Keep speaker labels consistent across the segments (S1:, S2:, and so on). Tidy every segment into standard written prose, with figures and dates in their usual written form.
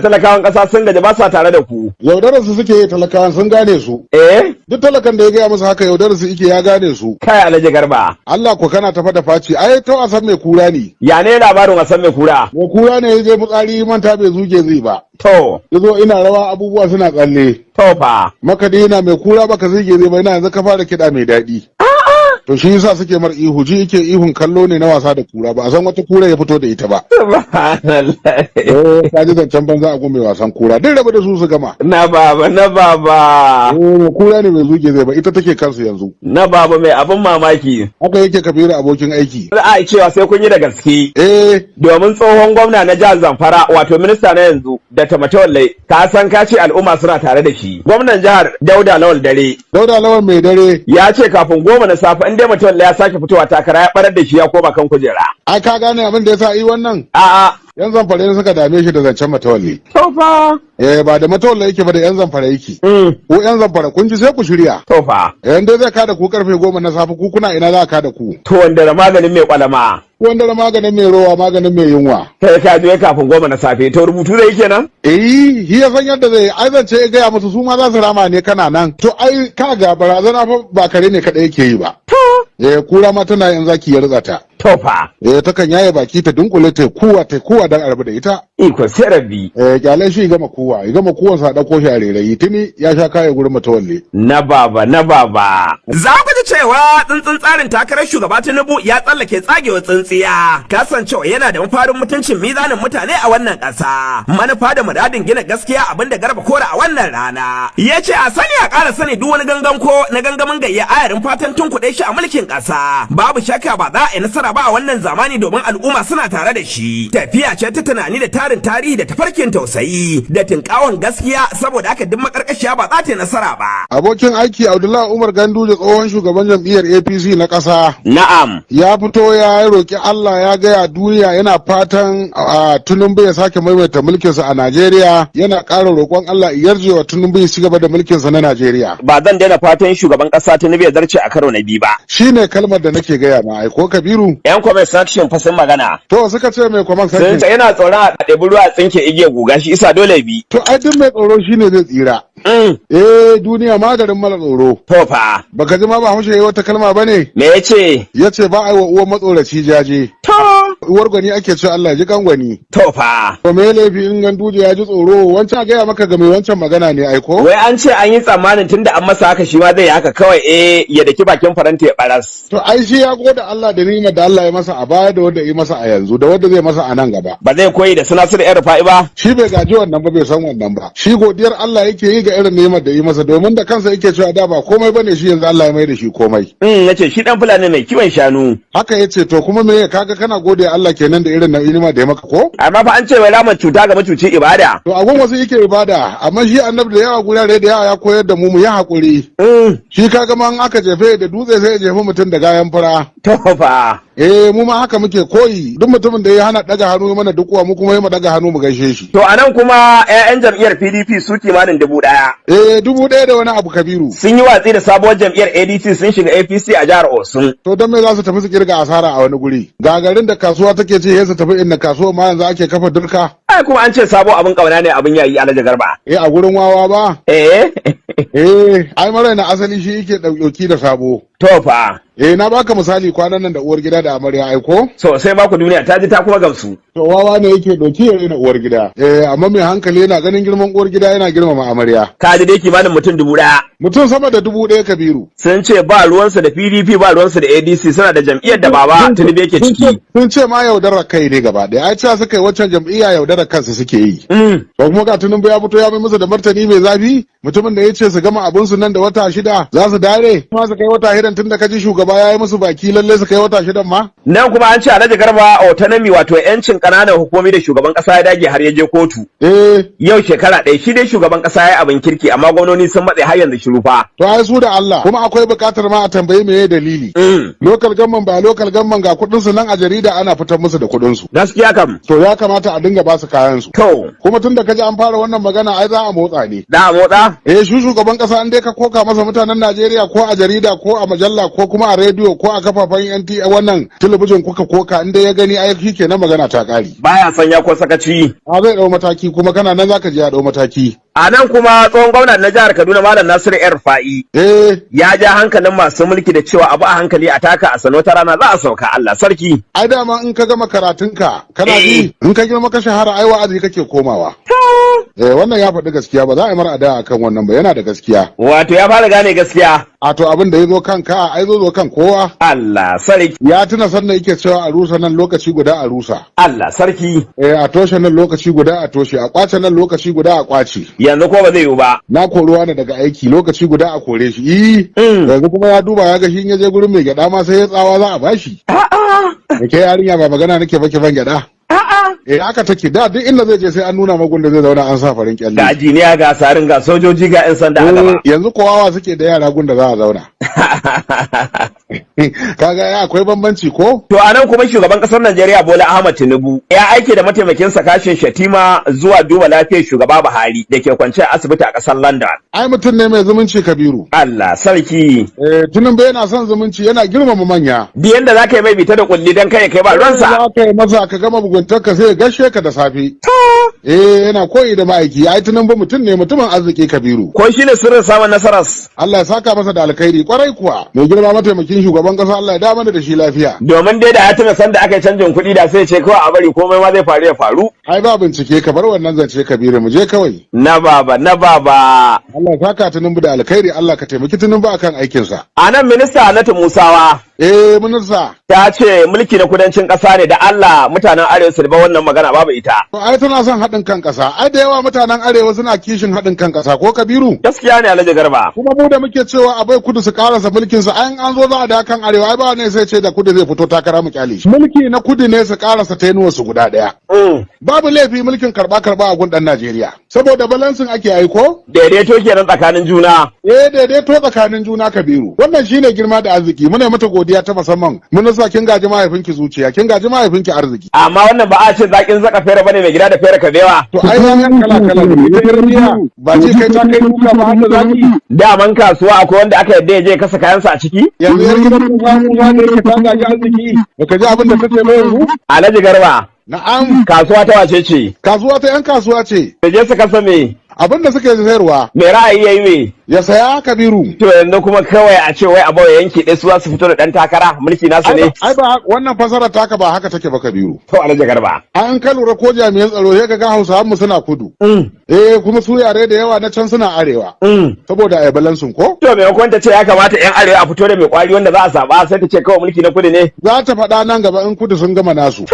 S1: Talakawan ƙasa sun gaji, ba sa tare da ku.
S2: Yaudarar su suke yi, talakawan sun gane su.
S1: Eh?
S2: Duk talakan da ya gaya musu haka, yaudarar su yake, ya gane su.
S1: Kai, Alhaji Garba.
S2: Allah ko kana tafa da faci, ai to a san mai kura ne.
S1: Ya ne labarin wasan mai kura?
S2: Mai kura ne ya je fitsari, manta bai zuge zai ba.
S1: To.
S2: Yazo ina rawa, abubuwa suna tsalle.
S1: To fa.
S2: Makaɗi yana, "Mai kura, baka zuge zai ba?" Ina, "Yanzu ka fara kiɗa mai daɗi." To shi yasa suke mar ihu, ji yake ihun kallo ne na wasa da kura, ba a san wata kura ya fito da ita ba.
S1: Subhanallah.
S2: Eh, ka ji zancen banza a mai wasan kura, duk rabu da su su gama.
S1: Na baba, na baba.
S2: Eh, mai kura ne bai zuge zai ba, ita take kansu yanzu.
S1: Na baba mai abin mamaki.
S2: Haka yake, Kabiru, abokin aiki.
S1: Za a cewa sai kun yi da gaske. Domin tsohon gwamna na jihar Zamfara, wato minista na yanzu da Matawalle, ka san ka ce al'umma suna tare da shi. Gwamnan jihar Dauda Lawal Dare.
S2: Dauda Lawal mai dare.
S1: Ya ce kafin 10 na safe, in dai Matawalle ya sake fitowa takara, ya barar da shi ya koma kan kujera.
S2: Ai ka gane abin da yasa yi wannan?
S1: A'a.
S2: Yan Zamfara ne suka dame shi da zancen Matawalle.
S1: To fa.
S2: Eh, ba da Matawalle yake ba, da yan Zamfara yake. Ko yan Zamfara kun ji, sai ku shirya.
S1: To fa.
S2: Yan dai zai kada ku karfe 10 na safe, ku kuna ina za a kada ku?
S1: To wanda da maganin mai kwalama.
S2: Wanda da maganin mai rowa, maganin mai yunwa.
S1: Kai ka je kafin 10 na safe, to rubutu zai kenan?
S2: Eh, shi ya san yadda zai ai zance ya gaya musu, su ma za su rama ne kana nan. To ai kaga barazana fa ba kare ne kadai yake yi ba.
S1: To.
S2: Eh, kura ma tana yin zaki ya ritsa ta.
S1: To fa.
S2: Eh, takan yaye baki ta dunkule ta kuwa ta kuwa dan arbu da ita.
S1: Iko sai rabbi.
S2: Eh, kyale shi ya gama kuwa, ya gama kuwan sa, dauko shi a rerayi, tuni ya sha kaya gurin Matawalle.
S1: Na baba, na baba. Za ku ji cewa tsuntsun tsarin takarar shugaba Tinubu ya tsallake tsagewa tsintsiya. Kasancewa yana da mafarin mutuncin mizanin mutane a wannan ƙasa. Manufa da muradin gina gaskiya, abinda Garba Kora a wannan rana. Ya ce a sani a ƙara sani, duk wani gangan ko na gangamin gayya ayarin fatan tunkuɗe shi a mulkin ƙasa. Babu shakka ba za a yi nasara ba a wannan zamani, domin al'umma suna tare da shi. Tafiya ce ta tunani da tarin tarihi da tafarkin tausayi da tinkawan gaskiya, saboda haka duk makarkashiya ba za ta yi nasara ba.
S2: Abokin aiki, Abdullahi Umar Ganduje, tsohon shugaban jam'iyyar APC na ƙasa.
S1: Na'am.
S2: Ya fito ya roki Allah, ya gaya duniya yana fatan a Tinubu ya sake maimaita mulkinsa a Najeriya, yana ƙara roƙon Allah ya yarjewa Tinubu ya ci gaba da mulkinsa na Najeriya.
S1: Ba zan daina fatan shugaban ƙasa Tinubu ya zarce a karo na biyu ba.
S2: Shine kalmar da nake gaya ma ai ko, Kabiru.
S1: Yan comment section fa sun magana.
S2: To, suka ce mai comment
S1: Sun
S2: section?
S1: ce yana tsoron a ɗebi ruwa a tsinke igiyar guga, shi isa dole bi.
S2: To ai duk mai tsoro shine zai tsira. Eh, duniya maganin mara tsoro.
S1: To fa.
S2: Baka ji ma ba Haushe yayi wata kalma bane?
S1: Me ya ce?
S2: Yace ba a yi wa uwar matsoraci jaje.
S1: To.
S2: Uwar gwani ake ce Allah ya ji kan gwani.
S1: To fa.
S2: To me laifi in Ganduje ya ji tsoro? Wancan gaya maka ga mai wancan magana ne ai ko?
S1: Wai an ce an yi tsammanin tunda an masa haka, shi ma zai yi haka kawai, eh, ya daki bakin faranta ya baras.
S2: To ai shi ya gode Allah da ni'imar da Allah ya masa a baya, da wanda ya masa a yanzu, da wanda zai masa a nan gaba.
S1: Ba zai koyi da su Nasiru El Rufa'i ba?
S2: Shi bai gaji wannan ba, bai san wannan ba. Shi godiyar Allah yake yi ga irin ni'imar da yi masa, domin da kansa yake cewa da ba komai bane shi, yanzu Allah ya mai da shi komai.
S1: Nace shi dan Fulani mai kiwon shanu.
S2: Haka yace, to kuma me kaga kana gode Allah kenan da irin ni'imar da ya maka ko?
S1: Amma fa an ce wai ramar cuta ga macuci ibada.
S2: To a gun wasu yake ibada, amma shi annabi da yawa gurare da yawa ya koyar da mu mu yi hakuri. Shi kaga ma in aka jefe da dutse, sai ya jefi mutum da gayan fura.
S1: To fa.
S2: Eh, mu ma haka muke koyi, duk mutumin da ya hana daga hannu mana dukuwa, mu kuma yi mu daga hannu mu gaishe shi.
S1: To anan kuma 'ya'yan jam'iyyar PDP su kimanin 1000.
S2: Eh, 1000 da wani abu, Kabiru.
S1: Sun yi watsi da sabuwar jam'iyyar ADC, sun shiga APC a jihar Osun.
S2: To don me za su tafi su kirga asara a wani guri? Ga garin da kasuwa take ce, sai su tafi inda kasuwa ma yanzu ake kafa durka.
S1: Ai kuma an ce sabo abin kauna ne, abin yayi, Alhaji Garba.
S2: Eh, a gurin wawa ba.
S1: Eh.
S2: Eh, ai mara na asali shi yake dauki da sabo.
S1: To fa.
S2: Eh, na baka misali kwanan nan da uwar gida da amarya ai ko?
S1: So sai maku duniya ta ji ta kuma gamsu.
S2: To wawa ne yake doki ya raina uwar gida. Eh, amma mai hankali yana ganin girman uwar gida, yana girmama amarya.
S1: Ka ji dai kimanin mutum 1000.
S2: Mutum sama da 1000, Kabiru.
S1: Sun ce ba ruwansu da PDP, ba ruwansu da ADC, suna da jam'iyyar da baba Tinubu yake ciki.
S2: Sun ce ma yaudarar kai ne gaba ɗaya. Ai cewa suka yi wancan jam'iyya yaudarar kansu suke yi. To kuma ga Tinubu ya fito ya mai musu da martani mai zafi, mutumin da ya ce su gama abun su nan da wata 6 za su dare. Kuma su kai wata 6n, tun da kaji shugaba ya yi musu baki, lalle su kai wata 6n ma.
S1: Nan kuma an ce, Alhaji Garba, autonomy, wato yancin ƙananan hukumomi da shugaban ƙasa ya dage har ya je kotu. Yau shekara ɗaya shi dai shugaban ƙasa ya yi abin kirki, amma gwamnoni sun matse, har yanzu shiru fa.
S2: To ai su da Allah, kuma akwai buƙatar ma a tambayi meye dalili. Local government ba local government, ga kuɗin su nan a jarida ana fitar musu da kuɗin su.
S1: Gaskiya kam.
S2: To ya kamata a dinga ba su kayan su.
S1: To.
S2: Kuma tun da kaji an fara wannan magana, ai za a motsa ne.
S1: Da a motsa?
S2: Eh, shi shugaban kasa an dai ka koka masa mutanen Najeriya, ko a jarida ko a majalla ko kuma a rediyo ko a kafafen NTA, wannan talabijin, kuka koka, in dai ya gani ai kenan, magana ta kare.
S1: Baya sanya ko sakaci.
S2: A zai dau mataki, kuma kana nan zaka ji ya dau mataki.
S1: A nan kuma tsohon gwamna na jihar Kaduna, Malam Nasiru El Rufa'i, ya ja hankalin masu mulki da cewa abu a hankali, a taka a sano, ta rana za a sauka. Allah sarki.
S2: Ai dama in ka gama karatunka, kana ji, in ka girma ka shahara, ai wa'azi kake komawa. Eh, wannan ya faɗi gaskiya, ba za a yi mara adawa akan wannan ba, yana da gaskiya.
S1: Wato ya fara gane gaskiya.
S2: A to, abin da ya zo kanka ai zo kan kowa.
S1: Allah sarki.
S2: Ya tuna sannan yake cewa a rusa nan lokaci guda a rusa.
S1: Allah sarki.
S2: Eh, a toshe nan lokaci guda a toshe, a kwace nan lokaci guda a kwace.
S1: Yanzu ko ba zai yiwu ba.
S2: Na koruwa ne daga aiki, lokaci guda a kore shi. Yanzu kuma ya duba ya ga shi in ya je gurin mai gyada ma sai ya tsawa za a bashi. Da ke yarinya ba magana nake ba, ki ban gyada. Eh, haka take da, duk inda zai je sai an nuna magun da zai zauna, an sa farin kyalle.
S1: Ga jiniya, ga sarin, ga sojoji, ga 'yan sanda a gaba.
S2: Yanzu kowawa suke da yara gun da za a zauna. Kaga ya akwai bambanci ko?
S1: To, a nan kuma shugaban kasar Najeriya Bola Ahmad Tinubu ya aike da mataimakinsa Kashim Shettima zuwa duba lafiyar shugaba Buhari da ke kwance a asibiti a kasar London.
S2: Ai mutum ne mai zumunci, Kabiru.
S1: Allah sarki.
S2: Eh, Tinubu yana son zumunci, yana girmama manya.
S1: Duk yanda za ka yi mai bita da kulli dan kai kai ba ruwansa.
S2: Za ka yi masa ka gama muguntarka, sai ya gaishe ka da safe. Eh, yana koyi da ma'aiki. Ai Tinubu mutum ne mutumin arziki, Kabiru.
S1: Ko shi ne sirrin samun nasarar?
S2: Allah ya saka masa da alkhairi, kwarai kuwa. Mai girma mataimakin shugaban kasa, Allah ya da mana da shi lafiya.
S1: Domin dai da ya tuna sanda aka yi canjin kuɗi, da sai ce kawai a bari, komai ma zai faru ya faru.
S2: Ai ba bincike, ka bar wannan zance, Kabiru, mu je kawai.
S1: Na baba, na baba.
S2: Allah ya saka Tinubu da alkhairi, Allah ka taimaki Tinubu akan aikinsa.
S1: A nan minista Hannatu Musawa
S2: Eh, minista.
S1: ta ce mulki na kudancin ƙasa ne, da Allah mutanen arewa su ba wannan magana babu ita.
S2: To ai tana son haɗin kan ƙasa. Ai da yawa mutanen arewa suna kishin haɗin kan ƙasa ko, Kabiru?
S1: Gaskiya ne, Alhaji Garba.
S2: Kuma mu da muke cewa a bai kudu su karasa mulkin su, an an zo za a da kan arewa, ai ba ne sai ce da kudu zai fito takara mu kyale shi. Mulki na kudu ne, su karasa tenure su guda ɗaya. Babu laifi mulkin karba karba a gun ɗan Najeriya. Saboda balancing ake aiko?
S1: Daidaito kenan tsakanin juna.
S2: Eh, daidaito tsakanin juna, Kabiru. Wannan shine girma da arziki. Muna mata godiya ta musamman. Minista, kin gaji mahaifinki zuciya, kin gaji mahaifinki arziki.
S1: Amma wannan ba a ce zakin zaka fere bane mai gida da fere kabewa.
S2: To ai yan kala kala ne. Ita yarmiya ba ce kai ta kai duka ba har da zaki.
S1: Daman kasuwa akwai wanda aka yadda ya je kasa kayansa a ciki?
S2: Yanzu yar gidan Musa Musa da yake ta gaji arziki. Baka ji abin da ta ce ba yanzu?
S1: Alhaji Garba.
S2: Na'am.
S1: Kasuwa ta wace ce?
S2: Kasuwa ta yan kasuwa ce.
S1: Da je su kasa me?
S2: Abin da suke sayarwa.
S1: Mai ra'ayi yayi me?
S2: Ya saya, Kabiru.
S1: To yanzu kuma kawai a ce wai a bawa yanki ɗaya su za su fito da ɗan takara, mulki nasu ne.
S2: Ai ba wannan fasara taka ba haka take ba, Kabiru.
S1: To, Alhaji Garba.
S2: An ka lura ko jami'an tsaro sai ka ga Hausawan mu suna kudu. Eh, kuma su yare da yawa na can suna arewa. Saboda ai balancing ko?
S1: To maimakon ta ce ya kamata yan arewa a fito da mai kwari wanda za a saba, sai ta ce kawai mulki na kudu ne.
S2: Za ta faɗa nan gaba in kudu sun gama nasu.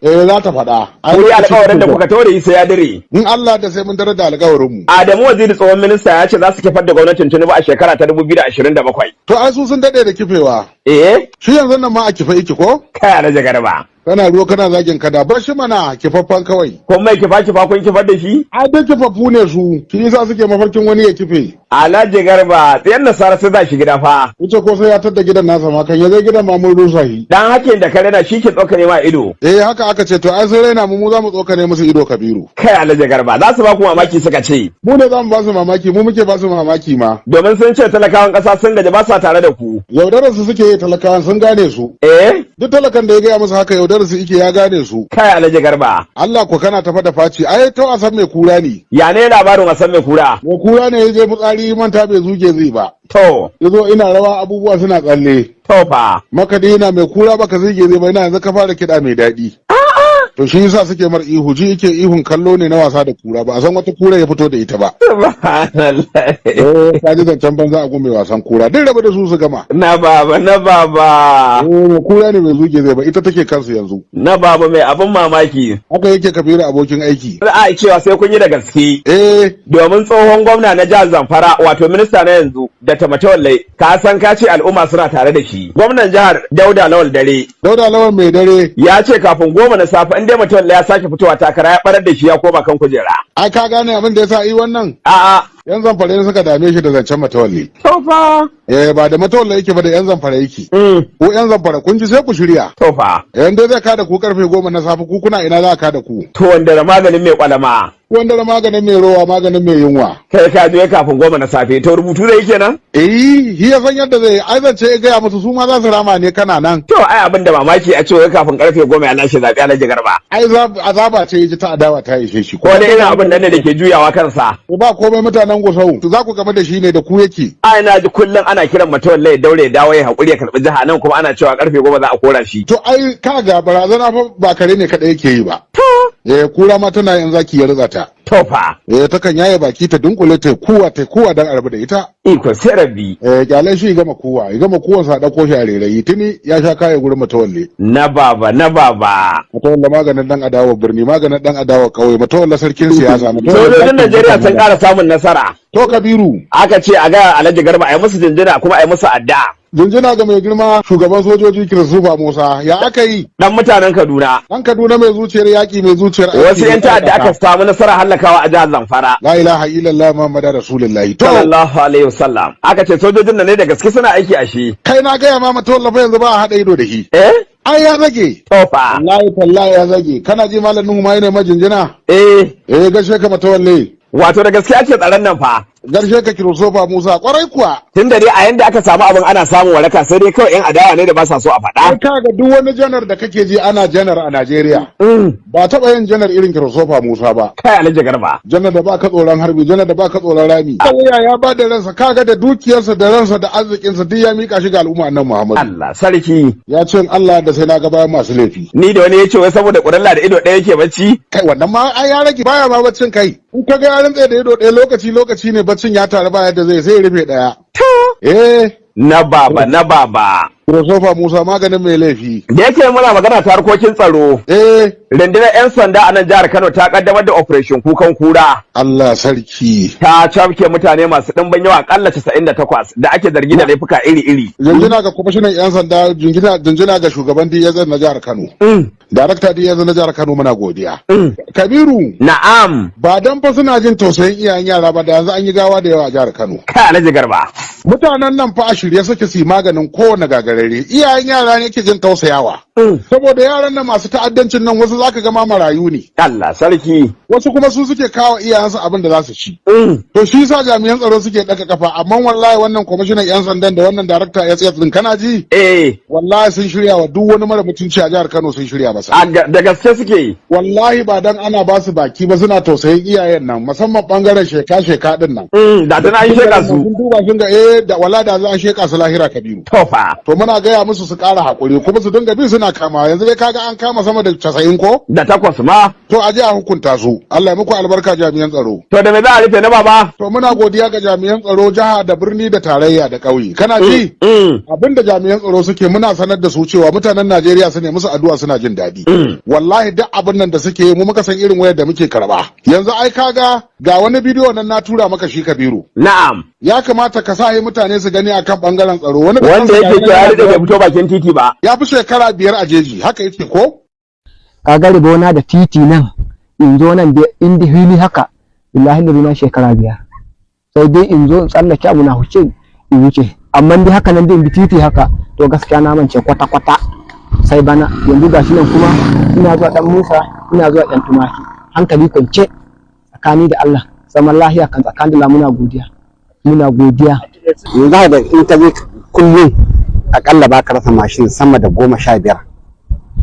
S2: Eh, za ta faɗa.
S1: Ku yi alƙawarin da kuka taure sai ya dire.
S2: In Allah da sai mun tarar da alƙawarin mu.
S1: Adamu Waziri tsohon minista ya ce za su kifar da gwamnatin Tinubu a shekara ta 2027.
S2: To ai su sun daɗe da kifewa.
S1: Eh?
S2: Shi yanzu nan ma a kife iki ko?
S1: Kai, Alhaji Garba.
S2: Kana ruwa kana zagin kada, bar shi mana kifaffan kawai.
S1: Kun mai kifa kifa, kun kifar da shi?
S2: Ai duk kifaffu ne su, shi yasa suke mafarkin wani ya kife.
S1: Alhaji Garba, tsayen nasara sai za shi gida fa.
S2: Wuce ko sai ya tadda gidan nasa ma, kan ya zai gidan ma mun rusa shi.
S1: Dan hakin da kare na shi ke tsokane ma ido.
S2: Eh, haka aka ce, to ai sun raina mu, mu za mu tsokane musu ido, Kabiru.
S1: Kai, Alhaji Garba, za su ba ku mamaki suka ce.
S2: Mu ne za mu ba su mamaki, mu muke ba su mamaki ma.
S1: Domin sun ce talakawan ƙasa sun gaji, ba sa tare da ku.
S2: Yaudarar su suke yi, talakawan sun gane su.
S1: Eh?
S2: Duk talakan da ya gaya musu haka yaudarar su yake, ya gane su.
S1: Kai, Alhaji Garba.
S2: Allah ko kana tafa da faci, ai ta wasan mai kura ne.
S1: Ya ne labarin wasan mai kura?
S2: Mai kura ne ya je fitsari, manta bai zuge zai ba.
S1: To.
S2: Ya zo ina rawa, abubuwa suna tsalle.
S1: To fa.
S2: Makaɗi yana mai kura baka zuge zai ba, ina yanzu ka fara kiɗa mai daɗi. To shi yasa suke mar ihu, ji yake ihun kallo ne na wasa da kura, ba a san wata kura ya fito da ita ba.
S1: Subhanallah.
S2: Eh, ka ji zancen banza a gun mai wasan kura, duk rabu da su su gama.
S1: Na baba, na baba.
S2: Eh, mai kura ne mai zuge zai ba, ita take kansu yanzu.
S1: Na baba mai abin mamaki.
S2: Haka yake, Kabiru abokin aiki.
S1: Za a cewa sai kun yi da gaske.
S2: Eh.
S1: Domin tsohon gwamna na jihar Zamfara, wato minista na yanzu da Tamatawalle, ka san ka ce al'umma suna tare da shi. Gwamnan jihar Dauda Lawal Dare.
S2: Dauda Lawal mai dare.
S1: Ya ce kafin 10 na safe in dai Matawalle ya sake fitowa takara, ya barar da shi ya koma kan kujera.
S2: Ai ka gane abin da yasa yi wannan?
S1: A'a.
S2: Yan Zamfara ne suka dame shi da zancen Matawalle.
S1: To fa.
S2: Eh, ba da Matawalle yake ba, da yan Zamfara yake. Ko yan Zamfara kun ji, sai ku shirya.
S1: To fa.
S2: Yan dai zai kada ku karfe 10 na safe, ku kuna ina za a kada ku.
S1: To wanda da maganin mai kwalama.
S2: Wanda maganin mai rowa, maganin mai yunwa.
S1: Kai ka je kafin 10 na safe, to rubutu zai kenan?
S2: Eh, shi ya san yadda zai aizance, ya gaya musu su ma za su rama ne kana nan.
S1: To ai abin da mamaki a ce wai kafin karfe 10 ya lashe zaɓe, Alhaji Garba.
S2: Ai azaba ce ya ji ta adawa ta ishe shi.
S1: Ko da irin abin nan ne da ke juyawa kansa.
S2: Ba komai, mutanen Gusau. To za ku game da shi ne da ku yake.
S1: Ai na ji kullum ana kiran Matawalle ya daure ya dawo ya haƙuri ya karɓi jiha nan, kuma ana cewa karfe 10 za a kora shi.
S2: To ai kaga barazana fa ba kare ne kaɗai yake yi ba. Eh, kura ma tana yin zaki ya ritsa ta.
S1: To fa.
S2: Eh, takan yaye baki ta dunkule ta kuwa ta kuwa dan arba da ita.
S1: Iko sai rabbi.
S2: Eh, kyale shi ya gama kuwa, ya gama kuwa sa dauko shi a rerayi, tuni ya sha kaya gurin Matawalle.
S1: Na baba, na baba.
S2: Matawalle maganin dan adawa birni, maganin dan adawa kauye, Matawalle sarkin siyasa.
S1: Sojojin Najeriya sun ƙara samun nasara.
S2: To Kabiru.
S1: Aka ce a ga Alhaji Garba a yi musu jinjina kuma a yi musu addu'a.
S2: Jinjina ga mai girma shugaban sojoji Christopher Musa, ya aka yi?
S1: Dan mutanen Kaduna.
S2: Dan Kaduna mai zuciyar yaƙi, mai zuciyar aiki.
S1: Wasu 'yan ta'adda aka samu nasara hallakawa a jihar Zamfara.
S2: La ilaha illallah Muhammadu Rasulullahi. To
S1: Sallallahu alaihi wasallam. Aka ce sojojin nan ne da gaske suna aiki a shi.
S2: Kai, na gaya ma, Matawalle fa yanzu ba a haɗa ido da shi.
S1: Eh?
S2: Ai ya zage.
S1: To fa.
S2: Wallahi tallahi ya zage. Kana ji Malam Nuhu ma yana majinjina?
S1: Eh.
S2: Eh, gaishe ka Matawalle.
S1: Wato da gaske ake tsaron nan fa.
S2: Gaishe ka Christopher Musa, kwarai kuwa.
S1: Tun da dai a yanda aka samu abin ana samun waraka, sai dai kawai 'yan adawa ne da ba sa so a
S2: Ai
S1: faɗa.
S2: kaga duk wani janar da kake ji ana janar a Najeriya. Ba taɓa yin janar irin Christopher Musa ba.
S1: Kai Alhaji Garba.
S2: Janar da ba ka tsoron harbi, janar da ba ka tsoron rami. Kawai ya ba da ransa, kaga da dukiyarsa da ransa da arzikinsa duk ya mika shi ga al'umma annabi Muhammad.
S1: Allah sarki.
S2: Ya ce in Allah da sai na ga bayan masu laifi.
S1: Ni da wani ya ce wai saboda ƙurilla da ido ɗaya yake bacci.
S2: Kai, wannan ma ai ya rage, baya ma baccin kai. In ka ga ya rantse da ido ɗaya, lokaci lokaci ne baccin ya taru ba yadda zai, sai ya rufe ɗaya. Eh.
S1: Na baba, na baba.
S2: Christopher Musa maganin mai laifi.
S1: Da yake muna magana ta harkokin tsaro. Rundunar 'yan sanda a nan jihar Kano ta kaddamar da Operation Kukan Kura.
S2: Allah sarki.
S1: Ta cafke mutane masu ɗimbin yawa, akalla 98 da ake zargi da laifuka iri-iri.
S2: Jinjina ga kwamishinan 'yan sanda, jinjina ga shugaban DSS na jihar Kano. Darakta DSS na jihar Kano, muna godiya. Kabiru.
S1: Na'am.
S2: Ba dan fa suna jin tausayin iyayen yara ba, da yanzu an yi gawa da yawa a jihar Kano.
S1: Kai Alhaji Garba.
S2: Mutanen nan fa a shirye suke su yi maganin kowane gagarare. Iyayen yara ne ke jin tausayawa. Saboda yaran nan masu ta'addancin nan, wasu zaka ga ma marayu ne.
S1: Allah sarki.
S2: Wasu kuma su suke kawo iyayensu abin da za su ci. To shi yasa jami'an tsaro suke ɗaga kafa, amma wallahi wannan kwamishinan 'yan sandan da wannan darakta SS din, kana ji?
S1: Eh.
S2: Wallahi sun shirya wa duk wani mara mutunci a jihar Kano, sun shirya masa.
S1: Da gaske suke yi.
S2: Wallahi ba dan ana ba su baki ba, suna tausayin iyayen nan, musamman bangaren sheka sheka din nan.
S1: Da tana an sheka su.
S2: Sun duba sun ga eh da wala da za a sheka su lahira, Kabiru.
S1: To fa.
S2: To muna gaya musu su ƙara hakuri kuma su dinga bi suna kama. Yanzu dai kaga an kama sama da 90 ko?
S1: Da takwas ma.
S2: To a je a hukunta su. Allah ya muku albarka, jami'an tsaro.
S1: To da me za a rufe, na baba?
S2: To muna godiya ga jami'an tsaro, jiha da birni da tarayya da ƙauye. Kana ji? Abinda jami'an tsaro suke, muna sanar da su cewa mutanen Najeriya su ne musu addu'a, suna jin daɗi. Wallahi duk abin nan da suke yi, mu muka san irin wayar da muke karba. Yanzu ai kaga ga wani bidiyo nan na tura maka shi, Kabiru.
S1: Na'am.
S2: Ya kamata ka sa mutane su gani akan bangaren tsaro. Wani
S1: Wanda yake cewa ya daɗe bai fito bakin titi ba.
S2: Ya fi shekara 5 a jeji, haka yake ko?
S3: Ka ga rabona da titi nan, in zo nan da inda hili haka, billahi da na shekara 5, sai dai in zo in tsallake abu na huce in wuce, amma dai haka nan dai in bi titi haka, to gaskiya na mance kwata kwata sai bana. Yanzu gashi nan kuma ina zuwa Dan Musa, ina zuwa Dan Tumaki, hankali kwance, tsakani da Allah, zaman lahiya kan tsakani da Allah, muna godiya, muna godiya.
S4: Yanzu haka in ka je kullum akalla ba ka rasa mashin sama da 15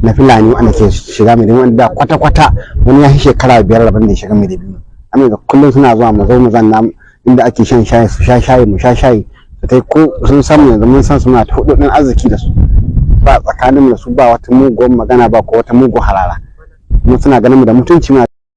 S4: na Fulani wanda ke shiga mai, wanda kwata-kwata wani ya fi shekara 5 rabon da ya shiga mai da biyu. Amma ga kullum suna zuwa, mu zo mu zanna inda ake shan shayi, su sha shayi, mu sha shayi, su kai ko sun samu. Yanzu mun san suna ta hudodin arziki da su, ba tsakanin mu da su ba wata muguwar magana ba ko wata muguwar harara, mu suna ganin mu da mutunci muna.